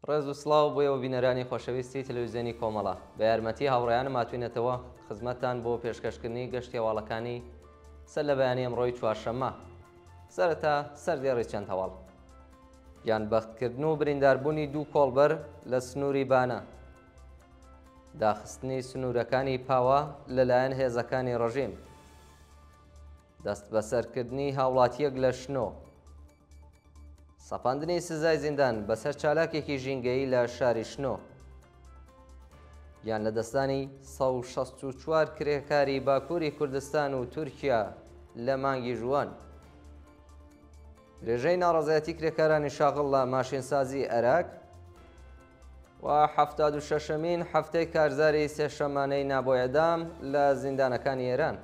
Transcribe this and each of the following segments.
ڕێز و سڵاو بۆ ئێوە بینەرانی خۆشەویستی تەلەویزیۆنی کۆمەڵە. بە یارمەتی هاوڕێیانم هاتووینەتەوە خزمەتتان بۆ پێشکەشکردنی گەشتی هەواڵەکانی سەر لە بەیانی ئەمڕۆی چوارشەممە. سەرەتا سەردێڕی چەند هەواڵ. گیانبەختکردن و برینداربوونی دوو کۆڵبەر لە سنووری بانە. داخستنی سنوورەکانی پاوە لەلایەن هێزەکانی ڕژیم. دەستبەسەرکردنی هاوڵاتییەک لە شنۆ. سەپاندنی سزای زیندان بەسەر چالاکێکی ژینگەیی لە شاری شنۆ. گیان لەدەستدانی 164 کرێکاری باکووری کوردستان و تورکیا لە مانگی ژووان. درێژەی ناڕەزایەتی کرێکارانی شاغڵ لە ماشینسازی ئەراک و 76مین هەفتەی کارزاری سێشەمانەی نا بۆ ئێعدام لە زیندانەکانی ئێران.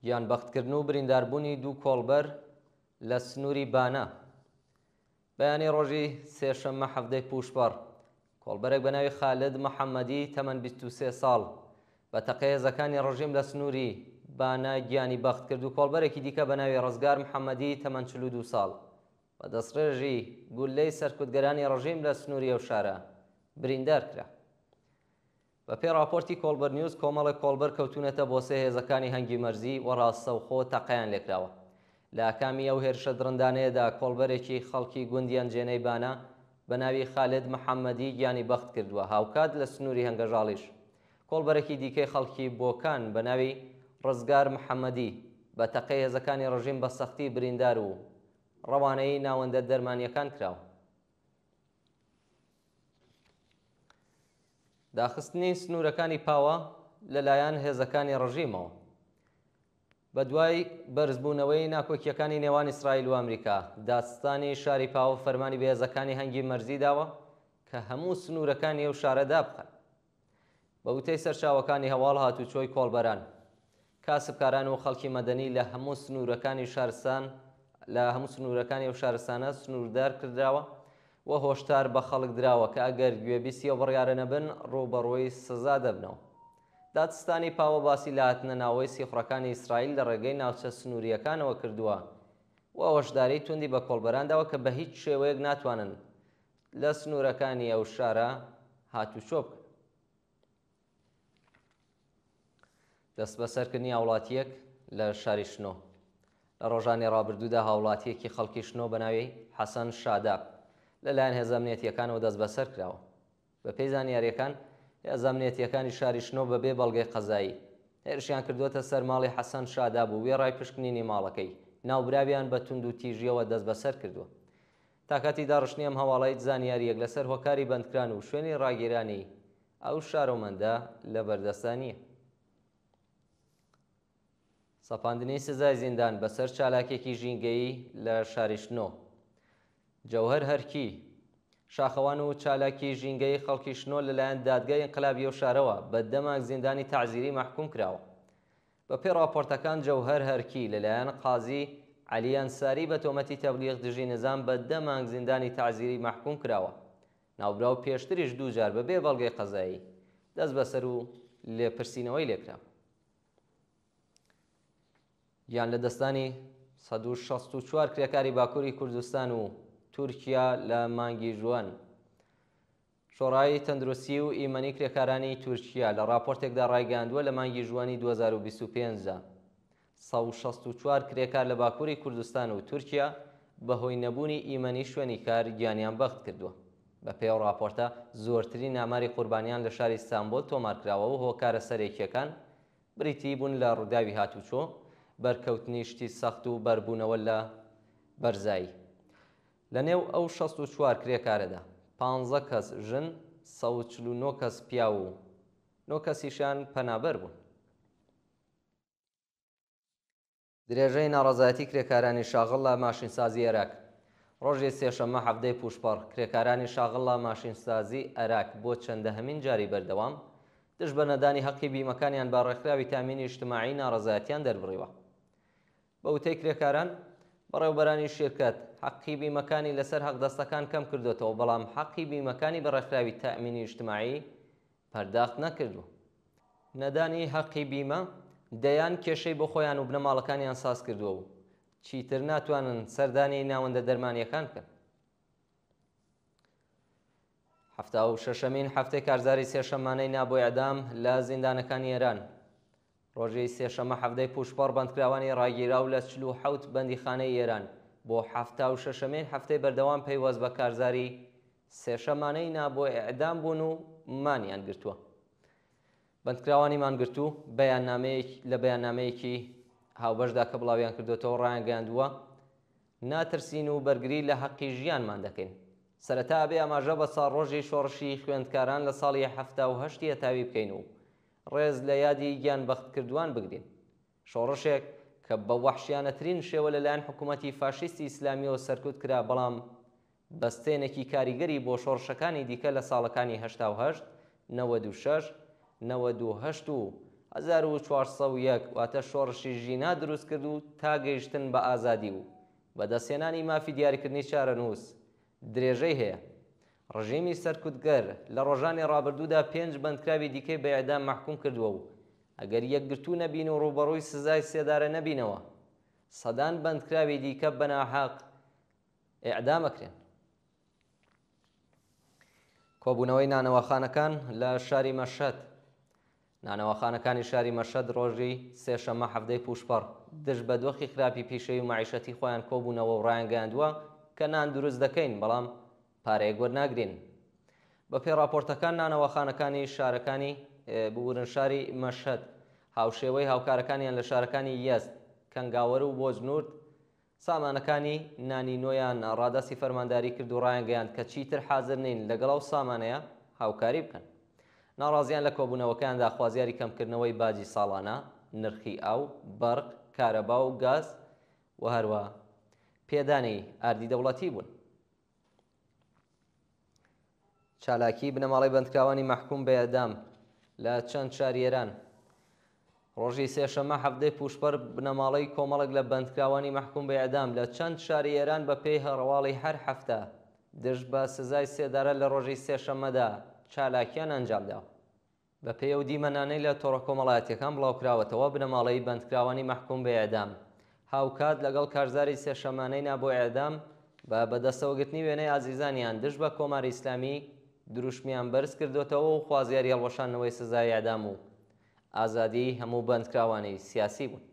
گیانبەختکردن و برینداربوونی دوو کۆڵبەر لە سنووری بانە. بەیانی ڕۆژی سێشەممە حەڤدەی پووشپەڕ، کۆڵبەرێک بە ناوی خالد محەممەدی تەمەن 23 ساڵ بە تەقەی هێزەکانی ڕژیم لە سنووری بانە گیانی بەخت کرد و کۆڵبەرێکی دیکە بە ناوی ڕزگار محەممەدی تەمەن 42 ساڵ بە دەستڕێژی گوللەی سەرکوتگەرانی ڕژیم لە سنووری ئەو شارە بریندار کرا. بە پێی ڕاپۆرتی کۆڵبەر نیوز، کۆمەڵێک کۆڵبەر کەوتوونەتە بۆسەی هێزەکانی هەنگی مەرزی و ڕاستەوخۆ تەقەیان لێکراوە. لە ئاکامی ئەو هێرشە دڕندانەیەدا کۆڵبەرێکی خەڵکی گوندی ئەنجێنەی بانە بە ناوی خالد محەممەدی گیانی بەخت کردووە، هاوکات لە سنووری هەنگەژاڵیش کۆڵبەرێکی دیکەی خەڵکی بۆکان بە ناوی ڕزگار محەممەدی بە تەقەی هێزەکانی ڕژیم بە سەختی بریندار و ڕەوانەی ناوەندە دەرمانییەکان کراوە. داخستنی سنوورەکانی پاوە لەلایەن هێزەکانی ڕژیمەوە. بەدوای بەرزبوونەوەی ناکۆکییەکانی نێوان ئیسرائیل و ئەمریکا، دادستانی شاری پاوە فەرمانی بە هێزەکانی هەنگی مەرزی داوە کە هەموو سنوورەکانی ئەو شارە دابخەن. بە وتەی سەرچاوەکانی هەواڵ هاتوچۆی کۆڵبەران، کاسبکاران و خەڵکی مەدەنی لە هەموو سنوورەکانی شارستان لە هەموو سنوورەکانی ئەو شارستانە سنووردار کردراوە و هۆشدار بە خەڵک دراوە کە ئەگەر گوێبیستی ئەو بڕیارە نەبن ڕووبەڕووی سزا دەبنەوە. دادستانی پاوە باسی لە هاتنە ناوەی سیخوڕەکانی ئیسرائیل لە ڕێگەی ناوچە سنوورییەکانەوە کردووە و هۆشداریی توندی بە کۆڵبەران داوە کە بە هیچ شێوەیەک ناتوانن لە سنوورەکانی ئەو شارە هاتوچۆ بکەن. دەستبەسەرکردنی هاوڵاتییەک لە شاری شنۆ. لە ڕۆژانی ڕابردوودا هاوڵاتییەکی خەڵکی شنۆ بە ناوی حەسەن شاداب لەلایەن هێزە ئەمنیەتییەکانەوە دەستبەسەر کراوە. بەپێی زانیارییەکان، هێزە ئەمنیەتییەکانی شاری شنۆ بەبێ بەڵگەی قەزایی هێرشیان کردووەتە سەر ماڵی حەسەن شاداب و وێڕای پشکنینی ماڵەکەی، ناوبراویان بە توندوتیژییەوە دەستبەسەر کردووە. تا کاتی داڕشتنی ئەم هەواڵە هیچ زانیارییەک لەسەر هۆکاری بەندکران و شوێنی ڕاگیرانی ئەو شارۆمەندە لەبەردەستدا نییە. سەپاندنی سزای زیندان بەسەر چالاکێکی ژینگەیی لە شاری شنۆ. جەوهەر هەرکی، شاخەوان و چالاکی ژینگەیی خەڵکی شنۆ لەلایەن دادگای ئینقلابی ئەو شارەوە بە دە مانگ زیندانی تەعزیری مەحکووم کراوە. بەپێی ڕاپۆرتەکان جەوهەر هەرکی لەلایەن قازی عەلی ئەنساری بە تۆمەتی تەبلیغ دژی نزام بە دە مانگ زیندانی تەعزیری مەحکووم کراوە. ناوبراو پێشتریش دوو جار بە بێ بەڵگەی قەزایی دەستبەسەر و لێپرسینەوەی لێکرابوو. گیان لەدەستدانی 164 کرێکاری باکووری کوردستان و تورکیا لە مانگی ژوئەن. شۆڕای تەندروستی و ئیمەنی کرێکارانی تورکیا لە ڕاپۆرتێکدا ڕایگەیاندووە لە مانگی ژوئەنی 2025 دا 164 کرێکار لە باکووری کوردستان و تورکیا بەهۆی نەبوونی ئیمەنی شوێنی کار گیانیان بەخت کردووە. بەپێی ئەو ڕاپۆرتە زۆرترین ئاماری قوربانیان لە شاری ئیستانبۆل تۆمارکراوە و هۆکارە سەرەکییەکان بریتی بوون لە ڕووداوی هاتوچۆ، بەرکەوتنی شتی سەخت و بەربوونەوە لە بەرزایی. لەنێو ئەو 64 کرێکارەدا، 15 کەس ژن، 149 کەس پیاو و نۆ کەسیشیان پەنابەر بوون. درێژەی ناڕەزایەتی کرێکارانی شاغڵ لە ماشینسازی ئەراک. ڕۆژی سێشەممە حەڤدەی پووشپەڕ، کرێکارانی شاغڵ لە ماشینسازی ئەراک بۆ چەندەهەمین جاری بەردەوام، دژ بە نەدانی هەقی بیمەکانیان بە ڕێکخراوی تامینی ئیجتماعی ناڕەزایەتیان دەربڕیوە. بە وتەی کرێکاران، بەڕێوەبەرانی شیرکەت حەقی بیمەکانی لەسەر هەقدەستەکان کەم کردۆتەوە، بەڵام حەقی بیمەکانی بە ڕێکخراوی تامینی ئیجتماعی پەرداخت نەکردووە. نەدانی هەقی بیمە دەیان کێشەی بۆ خۆیان و بنەماڵەکانیان ساز کردووە و چیتر ناتوانن سەردانی ناوەندە دەرمانییەکان بکەن. 76مین هەفتەی کارزاری سێشەممانەی نا بۆ ئێعدام لە زیندانەکانی ئێران. ڕۆژی سێشەممە حەڤدەی پووشپەڕ بەندکراوانی ڕاگیراو لە 47 بەندیخانەی ئێران بۆ 76مین هەفتەی بەردەوام پەیوەست بە کارزاری سێشەممانەی نا بۆ ئێعدام بوون و مانیان گرتووە. بەندکراوانی مانگرتوو بەیاننامەیەک لە بەیاننامەیەکی هاوبەشدا کە بڵاویان کردووەتەوە ڕایانگەیاندووە، ناترسین و بەرگری لە هەقی ژیانمان دەکەین. سەرەتا ئەبێ ئاماژە بە ساڵڕۆژی شۆڕشی خوێندکاران لە ساڵی 78 ی هەتاوی بکەین و ڕێز لە یادی گیانبەختکردووان بگرین. شۆڕشێک کە بە وەحشیانەترین شێوە لەلایەن حکوومەتی فاشیستی ئیسلامییەوە سەرکوت کرا بەڵام بەستێنێکی کاریگەری بۆ شۆڕشەکانی دیکە لە ساڵەکانی 88، 96، 98 و 1401 واتە شۆڕشی ژینا دروست کرد و تا گەیشتن بە ئازادی و بەدەستهێنانی مافی دیاریکردنی چارەنووس درێژەی هەیە. ڕژێمی سەرکوتگەر لە ڕۆژانی ڕابردوودا پێنج بەندکراوی دیکەی بە ئێعدام مەحکووم کردووە و ئەگەر یەکگرتوو نەبین و ڕووبەڕووی سزای سێدارە نەبینەوە، سەدان بەندکراوی دیکە بە ناحەق ئێعدام ئەکرێن. کۆبوونەوەی نانەواخانەکان لە شاری مەشهەد نانەواخانەکانی شاری مەشهەد ڕۆژی سێشەممە حەڤدەی پووشپەڕ دژ بە دۆخی خراپی پیشەیی و مەعیشەتی خۆیان کۆبوونەوە و ڕایانگەیاندووە کە نان دروست دەکەین بەڵام پارەیەک وەرناگرین. بەپێی ڕاپۆرتەکان نانەواخانەکانی شارەکانی ببورن شاری مەشهەد هاوشێوەی هاوکارەکانیان لە شارەکانی یەزد، کەنگاوەر و بۆجنورد سامانەکانی نانی نۆیان ڕادەستی فەرمانداری کرد و ڕایانگەیاند کە چیتر حازر نین لەگەڵ ئەو سامانەیە هاوکاری بکەن. ناڕازیان لە کۆبوونەوەکەیاندا خوازیاری کەمکردنەوەی باجی ساڵانە، نرخی ئاو، بەرق، کارەبا و گاز و هەروە پێدانی ئاردی دەوڵەتی بوون. چالاکیی بنەماڵەی بەندکراوانی مەحکووم بە ئێعدام لە چەند شاری ئێران. ڕۆژی سێشەممە حەڤدەی پووشپەر بنەماڵەی کۆمەڵێک لە بەندکراوانی مەحکووم بە ئێعدام لە چەند شاری ئێران بە پێی هەڕەواڵی هەر هەفتە دژ بە سزای سێدارە لە ڕۆژی سێشەممەدا چالاکییان ئەنجام دا. بەپێی ئەو دیمەنانەی لە تۆڕە کۆمەڵایەتییەکان بڵاوکراوەتەوە، بنەماڵەی بەندکراوانی مەحکوم بە ئێعدام، هاوکات لەگەڵ کارزاری سێشەممانەی نا بۆ ئێعدام، بە بەدەستەوەگرتنی وێنەی ئازیزانیان دژ بە کۆماری ئیسلامی دروشمیان بەرز کردۆتەوە و خوازیاری هەڵوەشاندنەوەی سزای ئێعدام و ئازادیی هەموو بەندکراوانی سیاسی بوون.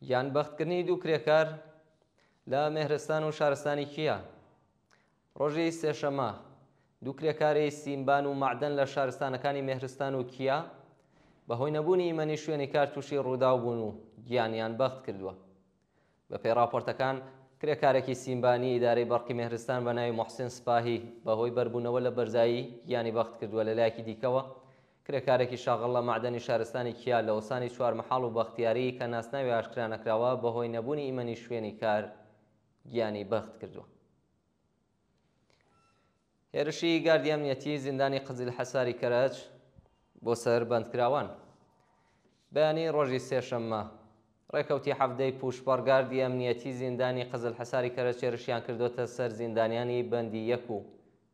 گیانبەختکردنی دوو کرێکار لە مێهرستان و شارستانی کیا. ڕۆژی سێشەممە، دوو کرێکاری سیمبان و مەعدەن لە شارستانەکانی مێهرستان و کیا بەهۆی نەبوونی ئیمەنی شوێنی کار تووشی ڕووداو بوون و گیانیان بەخت کردووە. بەپێی ڕاپۆرتەکان، کرێکارێکی سیمبانی ئیدارەی بەرقی مێهرستان بە ناوی موحسین سپاهی بەهۆی بەربوونەوە لە بەرزایی گیانی بەخت کردووە، لەلایەکی دیکەوە کرێکارێکی شاغڵ لە مەعدەنی شارستانی کیا لە ئۆسانی چوارمەحاڵ و بەختیاری کە ناسناوی ئاشکرا نەکراوە بەهۆی نەبوونی ئیمەنی شوێنی کار گیانی بەخت کردووە. هێرشی گاردی ئەمنیەتی زیندانی قزیلحەساری کەرەج بۆ سەر بەندکراوان. بەیانی ڕۆژی سێشەممە، ڕێکەوتی حەڤدەی پووشپەڕ گاردی ئەمنیەتی زیندانی قزلحەساری کەرەج هێرشیان کردۆتە سەر زیندانیانی بەندی یەک و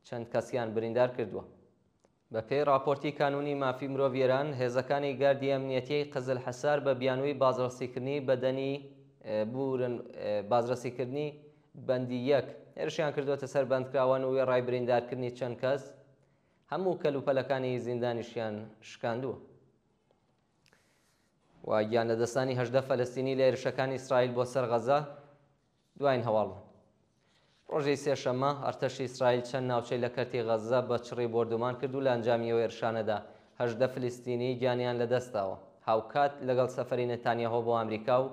چەند کەسیان بریندار کردووە. بەپێی ڕاپۆرتی کانوونی مافی مرۆڤی ئێران، هێزەکانی گاردی ئەمنیەتیی قزلحەسار بە بیانووی بازرەسیکردنی بەدەنی ببورن بازرەسیکردنی بەندی یەک، هێرشیان کردووەتە سەر بەندکراوان و وێڕای بریندارکردنی چەند کەس، هەموو کەلوپەلەکانی زیندانیشیان شکاندووە. و گیانلەدەستدانی 18 فەلەستینی لە هێرشەکانی ئیسرائیل بۆ سەر غەزە دواین هەواڵ بوون. ڕۆژی سێشەممە، ئەرتەشی ئیسرائیل چەند ناوچەی لە کەرتی غەززە بە چڕی بۆردومان کرد و لە ئەنجامی ئەو هێرشانەدا 18 فلستینی گیانیان لەدەستداوە. هاوکات لەگەڵ سەفەری نەتانیاهۆ بۆ ئەمریکا و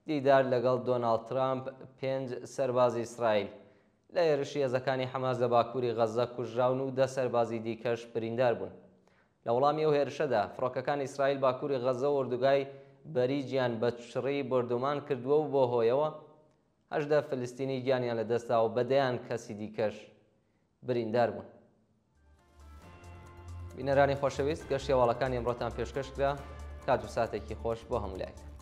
دیدار لەگەڵ دۆناڵد ترامپ، پێنج سەربازی ئیسرائیل لە هێرشی هێزەکانی حەماس لە باکووری غەززە کوژراون و 10 سەربازی دیکەش بریندار بوون. لە وەڵامی ئەو هێرشەدا، فڕۆکەکانی ئیسرائیل باکووری غەززە و ئۆردوگای بەریجیان بە چڕی بۆردومان کردووە و بۆ هۆیەوە 18 فلستینی گیانیان لەدەستدا و بە دەیان کەسی دیکەش بریندار بوون. بینەرانی خۆشەویست گەشتی هەواڵەکانی ئەمڕۆتان پێشکەش کرا. کات و ساتێکی خۆش بۆ هەموو لایەک.